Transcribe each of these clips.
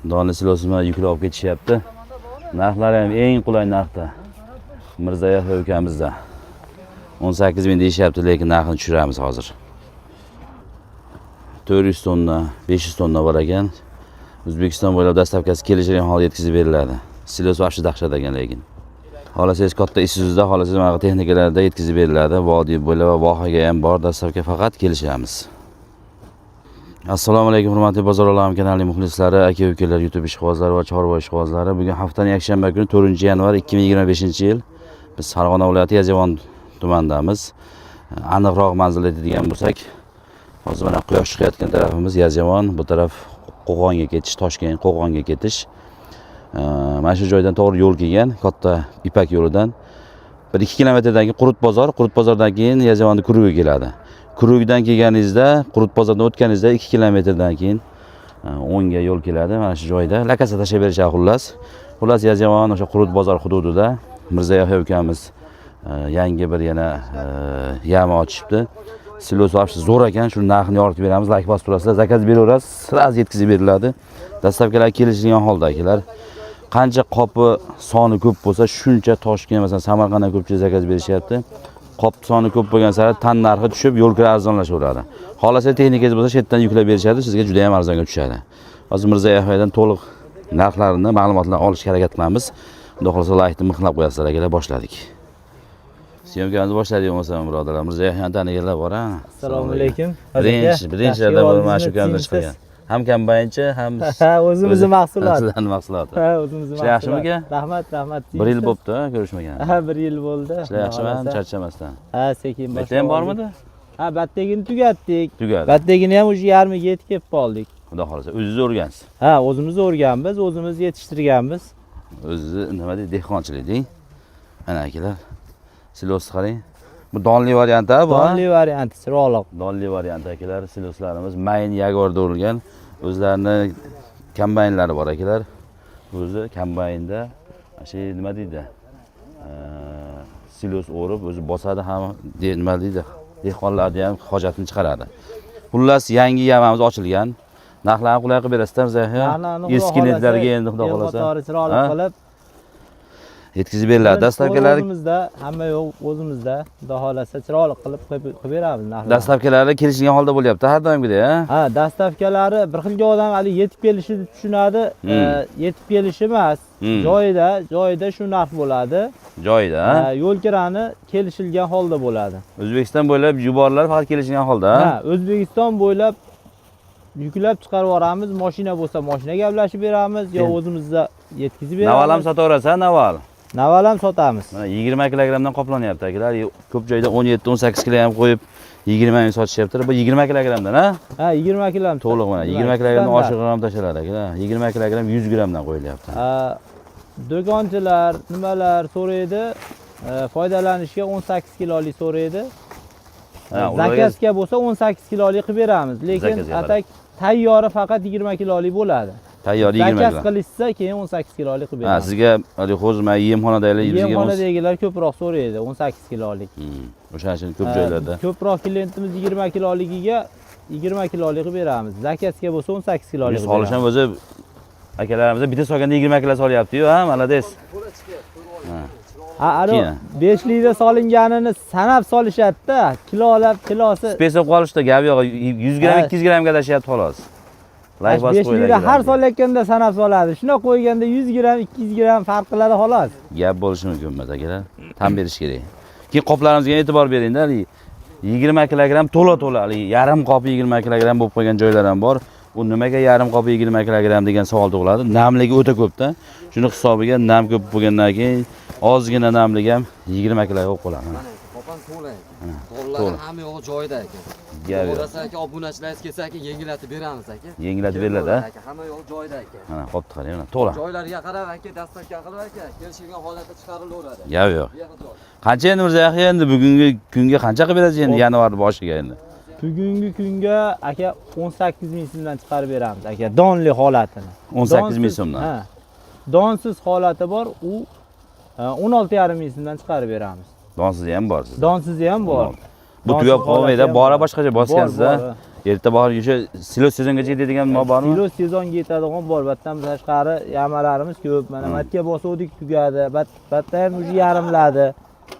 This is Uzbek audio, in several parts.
Donli silosini yuklab olib ketishyapti. Narxlari ham eng qulay narxda. Mirza Yahyo ukamizda. 18 ming deyishyapti, lekin narxini tushiramiz hozir. 400 tonna, 500 tonna bor ekan. O'zbekiston bo'ylab доставка si kelishgan holda yetkazib beriladi. Silos вообще dahshat ekan lekin. Xohlasangiz katta Isuzu'da, xohlasangiz mana texnikalarda yetkazib beriladi. Vodiy bo'ylab va vohaga ham bor доставка, faqat kelishamiz. Assalomu alaykum, hurmatli Bozor olam kanali muxlislari, aka ukalar, YouTube ishqibozlari va chorva ishqibozlari. Bugun haftaning yakshanba kuni, 4-yanvar 2025-yil. Biz Farg'ona viloyati Yozyovon tumanidamiz. Aniqroq manzil aytadigan bo'lsak, hozir mana quyosh chiqayotgan tarafimiz Yozyovon, bu taraf Qo'qonga ketish, Toshkent, Qo'qonga ketish. Mana shu joydan to'g'ri yo'l kelgan, katta Ipak yo'lidan. 1-2 kilometrdan keyin Qurut bozor, Qurut bozordan keyin Yozyovonni Kurugi keladi. Kurugdan kelganingizda, Qurut bozordan o'tganingizda 2 kilometrdan keyin o'ngga yo'l keladi. Mana shu joyda локация tashlab berishadi xullas. Xullas, Yozyovon o'sha Qurut bozor hududida Mirza Yahyo ukamiz yangi bir yana яма ochishibdi. Silos вообще zo'r ekan, shuni narxini yoritib beramiz. Layk bosib turasizlar, заказ beraverasiz, сразу yetkazib beriladi. Доставка lar kelishgan holda, akalar. Qancha qopi soni ko'p bo'lsa, shuncha Toshkent, masalan, Samarqanddan ko'pchilik заказ berishyapti. Qop soni ko'p bo'lgan sari tan narxi tushib, yo'l kira arzonlashaveradi. Xohlasa texnikangiz bo'lsa, shu yerdan yuklab berishadi, sizga juda ham arzonga tushadi. Hozir Mirza Yahyodan to'liq narxlarini, ma'lumotlarni olishga harakat qilamiz. Xudo xohlasa laykni mixlab qo'yasizlar, akalar, boshladik. Съёмка mizni boshladik bo'lmasam, birodarlar. Mirza Yahyoni taniganlar bor, ha? Assalomu alaykum. Birinchilardan bo'lib mana shu ukamizdan chiqargan. Ham kombaynchi, ham Ha, o'zimizni mahsulot. Sizlarning mahsuloti. Ha, o'zimizni Ishlar yaxshimi, mahsulot. Aka? Rahmat, rahmat. Bir yil bo'pti, ha, ko'rishmagan. Ha, bir yil bo'ldi. Ishlar yaxshimi? Xudo xohlasa. Charchamasdan. Ha, sekin Bitta ham boshlab bormidi? oldik. Ha, battegini tugatdik. Tugadi. Battegini ham уже yarmiga yetib kelib qoldik. Xudo xohlasa o'zingiz o'rgansiz. Ha, o'zimiz o'rganmiz, o'zimiz yetishtirganmiz. O'zizni nima deydi, dehqonchilik deng. Mana, akalar. Silosni qarang. Bu donli varianti, ha, bu? Ha? Donli varianti, chiroyli. Donli varianti, akalar, siloslarimiz Mayn Jaguarda urilgan. O'zlarini kombaynlari bor, akalar. O'zi kombaynda mana shu nima deydi? Silos o'rib, o'zi bosadi ham, nima deydi? Dehqonlarni ham hojatini chiqaradi. Xullas, yangi яма miz ochilgan. Narxlarni qulay qilib berasizlar, Mirza aka. Narxlarni xudo Eski klientlarga xohlasa, endi xudo el xohlasa. qatori chiroyli Ha? qilib Yetkazib beriladi. Доставка lari o'zimizda, hamma yo'q o'zimizda. Xudo xohlasa chiroyli qilib qilib beramiz narxlarni. Доставка lari kelishgan holda bo'lyapti har doimgidek, ha? Ha, доставка lari bir xilga odam hali yetib kelishini tushunadi. Yetib kelishi emas, joyida, joyida shu narx bo'ladi. Joyida, ha? Ha, yo'l kirani kelishilgan holda bo'ladi. O'zbekiston bo'ylab yuboriladi, faqat kelishgan holda, ha? Ha, O'zbekiston bo'ylab yuklab chiqarib yuboramiz. Mashina bo'lsa, mashina gaplashib beramiz, yo o'zimizda yetkazib beramiz. Naval ham sotaverasiz, naval. Naval ham sotamiz. Mana 20 kilogrammdan qoplanyapti, akalar. Ko'p joyda 17-18 kilo ham qo'yib 20 ming sotishyaptilar. Bu 20 kilogrammdan, ha? Ha, 20 kilo. To'liq mana 20 kilogrammdan oshiq ham tashlanadi, akalar. 20 kilogramm 100 grammdan qo'yilyapti. Ha, do'konchilar nimalar so'raydi, foydalanishga 18 kilolik so'raydi. Ha, ularga Заказ ga bo'lsa 18 kilolik qilib beramiz, lekin Заказ ga а так tayyori faqat 20 kilolik bo'ladi. Tayyor 20 Заказ kilo. qilishsa, keyin 18 kilolik qilib Ha, beramiz. sizga haligi hozir mana yemxonadagilar bizga Yemxonadagilar ko'proq so'raydi 18 kilolik. O'shaning uchun ko'p Ha, joylarda. Ko'proq klientimiz 20 kiloligiga 20 kilolik qilib beramiz. Заказ ga bo'lsa 18 kilolik Yuz qilib solish ham beramiz. o'zi akalarimiz bitta solganda 20 kilo solyapti-yu, ha, молодец. Ha, ana Keyin. 5 likda solinganini sanab solishadi-da, kilolab kilosi. Спец bo'lib qolishdi, gap yo'q. 100 gramm, Ha. 200 grammga tashyapti xolos. Layk bosib 5 likda qo'yinglar. har solayotganda sanab soladi. Shundoq qo'yganda 100 gramm, 200 gramm farq qiladi xolos. Gap bo'lishi mumkin emas, akalar. Tan berish kerak. Keyin qoplarimizga e'tibor beringda, haligi 20 kilogramm to'la to'la, haligi yarim qopi 20 kilogramm bo'lib qolgan joylar ham bor. U nimaga yarim qopi 20 kilogramm degan savol tug'iladi. Namligi o'ta ko'pda. Shuni hisobiga nam ko'p bo'lgandan keyin ozgina namlik ham 20 kilo bo'lib qoladi. Mana aka, qopan to'la aka. To'la. To'la, hamma yo'g'i joyida aka. Gap yo'q. Xohlasa aka, obunachilaringiz kelsa aka, yengillatib beramiz aka. Yengillatib beriladi, ha? Aka, hamma yo'g'i joyida aka. Mana qopni qarang, mana to'la. Joylariga qarab aka, доставка qilib aka, kelishilgan holatda chiqarilaveradi. Gap yo'q. Bu yoqqa joy. Qancha endi, Mirza Yahyo, endi bugungi kunga qancha qilib berasiz endi yanvar boshiga endi? Bugungi kunga, aka, 18 ming so'mdan chiqarib beramiz, aka, donli holatini. 18 ming Donsiz- so'mdan. Ha. Donsiz holati bor, u 16,5 ming so'mdan chiqarib beramiz. Donsizi ham bor sizda. Donsizi ham bor. Bu Donsiz tugab qolmaydi, holati ham bora bor. boshqacha bosgansiz, Bor, ha? bor, ha. Erta bahor o'sha silos sezongacha yetadigan mol bormi? Silos sezonga yetadigan bor. Batdan tashqari yamalarimiz ko'p. Mana matga bosuvdik, tugadi. Batda ham уже yarimladi.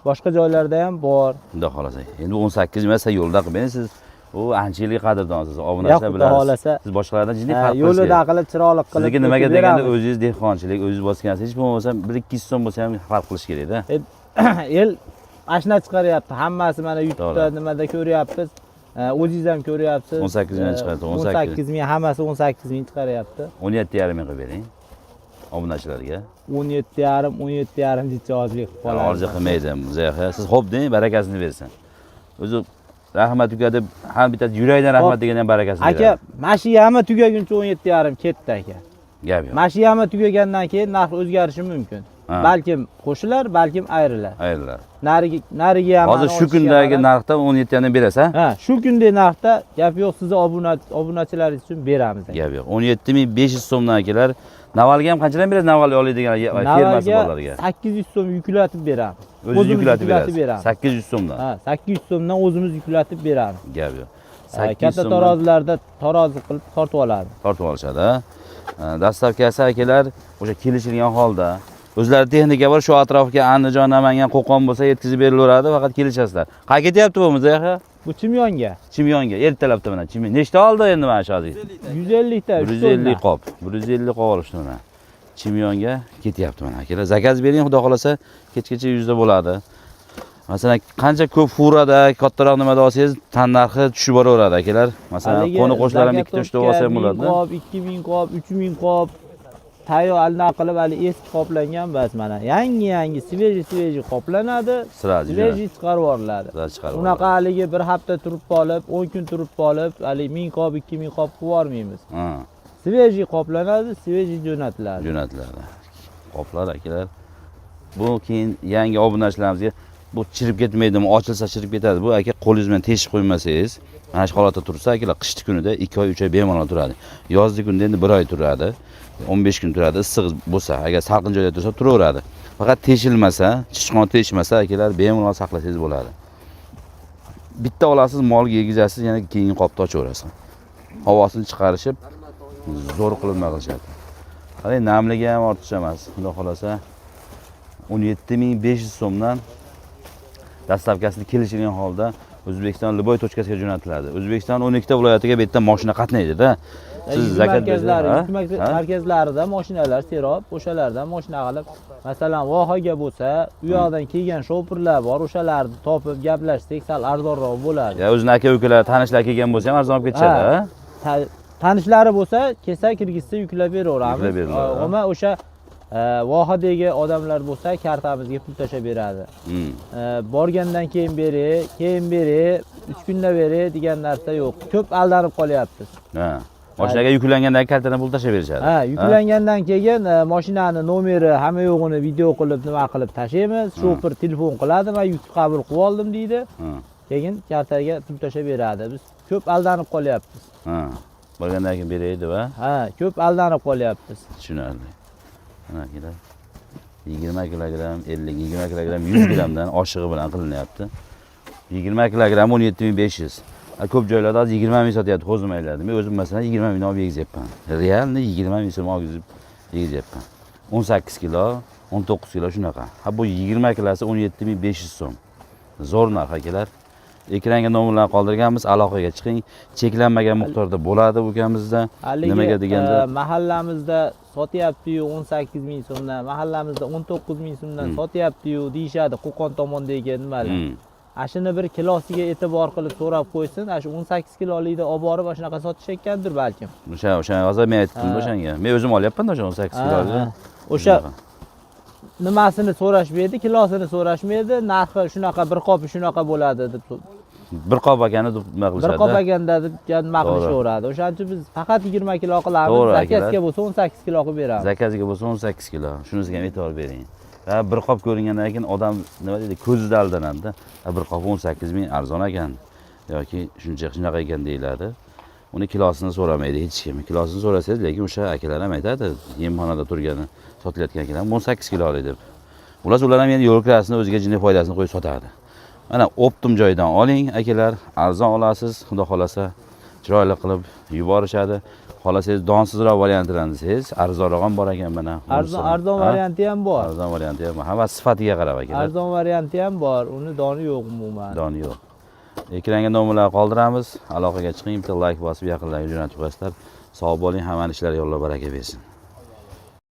Boshqa joylarda ham bor. Xudo xohlasa. Endi 18 emas, yo'lda qilib bering siz. U ancha yillik qadrdonsiz, obunachilar Xudo bilasiz. xohlasa. Siz boshqalardan jiddiy Ha, farq qilish yo'lida kerak. qilib, chiroyli qilib Sizniki nimaga o'tib deganda beramiz. o'zingiz dehqonchilik, o'zingiz bosgansiz, hech bo'lmasa 1-200 so'm bo'lsa ham farq qilish kerak-da. El ashna chiqaryapti. Hammasi mana YouTube'da To'g'ri. nimada ko'ryapmiz. O'zingiz ham ko'ryapsiz. 18 ming chiqaryapti, 18. 18 ming, hammasi 18 ming chiqaryapti. 17,5 ming qilib bering. Obunachilarga. 17,5, 17,5 jicha ozlik qilib qoladi. Orzu qilmaydi Muzayya. Siz xo'p deng, barakasini bersin. O'zi rahmat uka deb ham bittasi yurakdan rahmat Xo'p. degan ham barakasini Aka, beradi. mana shu yami tugaguncha 17,5 ketdi aka. Gap yo'q. Mana shu yami tugagandan keyin narx o'zgarishi mumkin. Ha. Balkim qo'shilar, balkim ayrilar. Ayrilar. Narigi yamani Hozir shu ochishga kundagi qarab- narxda 17 dan berasiz, ha? Ha, shu kundagi narxda gap yo'q, sizni obunachilaringiz uchun beramiz aka. Gap yo'q. 17 500 so'mdan akalar. Navalga ham qanchadan berasiz? Naval oladigan fermasi Navalga bolalarga. 800 so'm yuklatib beramiz. O'zingiz O'zimiz yuklatib berasiz. 800 so'mdan. Ha, 800 so'mdan o'zimiz yuklatib beramiz. Gap yo'q. Ha, 800 katta so'mdan tarozilarda tarozi qilib tortib oladi. tortib olishadi. Ha? Dastavkasi akalar o'sha kelishilgan holda o'zlari texnika bor, shu atrofga Andijon, Namangan, Qo'qon bo'lsa yetkazib berilaveradi, faqat kelishasizlar. Qayerga ketyapti bu Muzayya? Bu Chimyonga Chimyonga ertalabda mana Chimyon. Nechta oldi endi mana shu hozir? 150 ta 150 qop, 150 qop olishdi mana. Chimyonga ketyapti mana akalar. Zakaz bering, xudo xolasa kechgacha 100 da bo'ladi. Masalan, qancha ko'p furada, kattaroq nimada olsangiz, tan narxi tushib boraveradi akalar. Masalan, qo'ni qo'shnilar ham ikkita uchta olsa ham bo'ladi. 1000 qop, 2000 qop, 3000 qop tayyor alna qilib hali eski qoplangan bas mana. Yangi yangi свежий свежий qoplanadi. Сразу Свежий chiqarib yuboriladi. Сразу chiqarib Unaqa haligi bir hafta turib qolib, 10 kun turib qolib, hali 1000 qop, 2000 qop qilib yubormaymiz. Ha, Свежий qoplanadi, свежий jo'natiladi. Jo'natiladi. Qoplar akalar. Bu keyin yangi obunachilarimizga bu chirib ketmaydimi, ochilsa chirib ketadi. Bu aka qo'lingiz bilan teshib qo'ymasangiz, mana shu holatda tursa akalar qishni kunida 2 oy, 3 oy bemalol turadi. Yozgi kunda endi 1 oy turadi. 15 kun turadi, issiq bo'lsa, agar salqin joyda tursa turaveradi. Faqat teshilmasa, sichqon teshmasa akalar bemalol saqlasangiz bo'ladi. Bitta olasiz, molga yegizasiz, yana keyin qopni ochaverasiz. Havosini chiqarishib, zo'r qilib nima qilishadi. Qarang, namligi ham ortiqcha emas. Xudo xolasa 17 500 so'mdan dastavkasini kelishilgan holda O'zbekiston любой точка siga jo'natiladi. O'zbekiston 12 ta viloyatiga bu yerdan mashina qatnaydi-da. Siz Yuk zakaz markazlari, bersangiz, yuk ha? markazlarida mashinalar serob, o'shalardan mashina qilib, masalan, vohaga bo'lsa, u yoqdan kelgan shofirlar bor, o'shalarni topib gaplashsak sal arzonroq bo'ladi. Ya o'zini aka ukalar, tanishlar kelgan bo'lsa ham arzon olib ketishadi, Ha. ha? Tanishlari bo'lsa, kelsa kirgizsa yuklab beraveramiz. Yuklab beriladi, ha. Ammo o'sha vohadagi odamlar bo'lsa, kartamizga pul tashlab beradi. Borgandan keyin beri, keyin beri, 3 kunda beri degan narsa yo'q. Ko'p aldanib qolyapmiz. Ha. Mashinaga yuklangandan keyin kartadan pul tashlab berishadi. Ha, yuklangandan keyin mashinani nomeri, hamma yo'g'ini video qilib, nima qilib tashlaymiz. Shofir telefon qiladi, "Men yukni qabul qilib oldim" deydi. Keyin kartaga pul tashlab beradi. Biz ko'p aldanib qolyapmiz. Ha. Borgandan keyin beray deb, ha? Ha, ko'p aldanib qolyapmiz. Tushunarli. Mana akalar 20 kilogramm, 50, 20 kilogramm, 100 grammdan oshig'i bilan qilinyapti. 20 kilogramm 17 500. Ha, ko'p joylarda hozir 20 ming sotyapti, qo'zimaylardi. Men o'zim masalan 20 ming olib yegizyapman. Реально 20 ming so'm olgizib yegizyapman. 18 kilo, 19 kilo shunaqa. Ha, bu 20 kilosi 17 500 so'm. Zo'r narx akalar. Ekranga nomerlarni qoldirganmiz, aloqaga chiqing. Cheklanmagan miqdorda bo'ladi ukamizda. Haligi Nimaga deganda mahallamizda sotyapti-yu 18 ming so'mdan, mahallamizda 19 ming so'mdan sotyapti-yu deyishadi Qo'qon tomondagi nimalar. Ashuni bir kilosiga e'tibor qilib so'rab qo'ysin, ana shu 18 kilolikni olib borib ana shunaqa sotishayotgandir balkim. O'sha hozir men aytdim o'shanga. Men o'zim olyapman o'sha 18 kiloni. O'sha nimasini so'rashmaydi, kilosini so'rashmaydi, narxi shunaqa, bir qopi shunaqa bo'ladi deb Bir qop ekani deb nima bir qilishadi. qop ekanda deb nima qilishaveradi. O'shaning uchun biz faqat 20 kilo qilamiz, To'g'ri, zakazga akalar. bo'lsa 18 kilo qilib beramiz. Zakazga bo'lsa 18 kilo. Shunisiga ham e'tibor bering. Va bir qop ko'ringandan keyin odam nima deydi, ko'zida aldanadi. Ha, bir qop 18 ming arzon ekan yoki shuncha shunaqa ekan deyiladi. Uni kilosini so'ramaydi hech kim. Kilosini so'rasangiz, lekin o'sha akalar ham aytadi, yemxonada turgani, sotilayotgan akalar ham 18 kilolik deb. Ular ham endi yo'l kirasini o'ziga jinday foydasini qo'yib sotadi. Mana оптом joyidan oling akalar, arzon olasiz, xudo xolasa. Chiroyli qilib yuborishadi. Xohlasangiz donsizroq variantini desangiz, arzonroq ham bor ekan mana. Arzon Bunisi. arzon Ha? varianti ham bor. Arzon varianti ham bor. Hammasi sifatiga qarab akalar. Arzon varianti ham bor. Uni doni yo'q umuman. Doni yo'q. Ekranga nomerlar qoldiramiz. Aloqaga chiqing, bitta like bosib yaqinlarga jo'natib qo'yasizlar. Sog' bo'ling, hammani ishlariga Alloh baraka bersin.